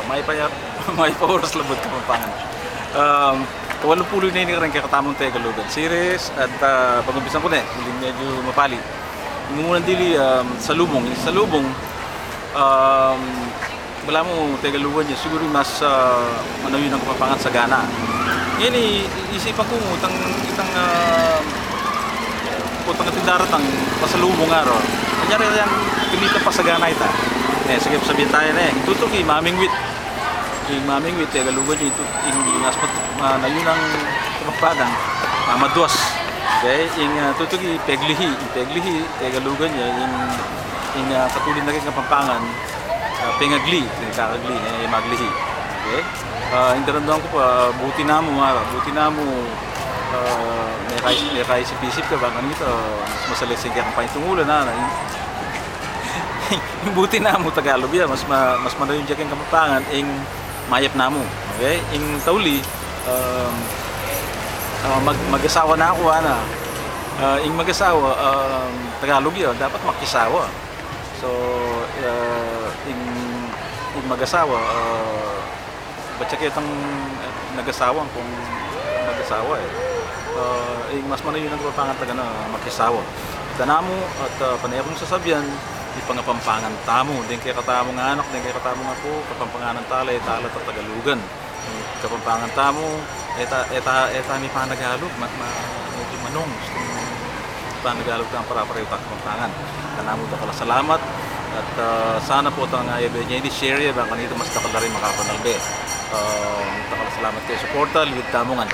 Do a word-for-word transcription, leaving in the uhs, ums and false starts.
Mayap a, mayap a oras labuad Kapampangan. Um, kawalu pulu na ini kareng kekatamung Tegalugan series at, ah, pag-umpisan ku ne, uling medyu mapali. Mumunan dili, um, salubung. Salubung, um, balamu Tegalugan ya, siguru mas, ah, manayun a Kapampangan, sagana. Ngeni, i-, isipan ku, itang, itang, ah, itang atin daratang pasalubung, ngara. Kunyari, yan, kumita pa, sagana ita. E, sige, sabian taya ne. Tutuki, mamingwit. Ing mamingwit, Tegalugan ya, itu, ing mas mat-, manayun a Kapampangan, ah, maduas. Okay? Ing, ah, tutuki, peglihi. Ing peglihi, Tegalugan ya, ing, ing, ah, katulid na keng Kapampangan, ah, pengagli, pengagli, e, maglihi. Okay? Ah, ing daramdaman ku pa, buti namu, ah, buti namu, ah, mekaisip, mekaisip-isip ka, bang kanita, ah, mas masalisin keng kampanya tungul na, na, ing buti namu Tagalug ya, mas ma-, mas manayun ya keng Kapampangan, ing mayap namu. Okay? Ing tauli, um, ah, mag-, mag-asawa na ku, ana. Ah, ing mag-asawa, um, Tagalug ya, dapat makisawa. So, ah, ing, ing mag-asawa, ah, batya ketang, eh, nag-asawa, kung mag-asawa, e. Ah, ing mas manayun a Kapampangan, taga na, makisawa. Ita namu at, ah, pane kung sasabian, ipangapampangan tamu deng kekatamung anak, deng kekatamung apu, Kapampanganan tala, e tala tatagalugan. Kapampangan tamu, e ta-, e ta-, e ta mipanagalug, ma-, ma-, medyu manung, mipanagalug tang para-parehu tang Kapampangan. Kanamu dakal a salamat, at, ah, sana pu itang, ah, e, benya ini share ya, bang kanita mas dakal la ring makapanalbe. Ah, dakal a salamat keng suporta, luid tamu ngan.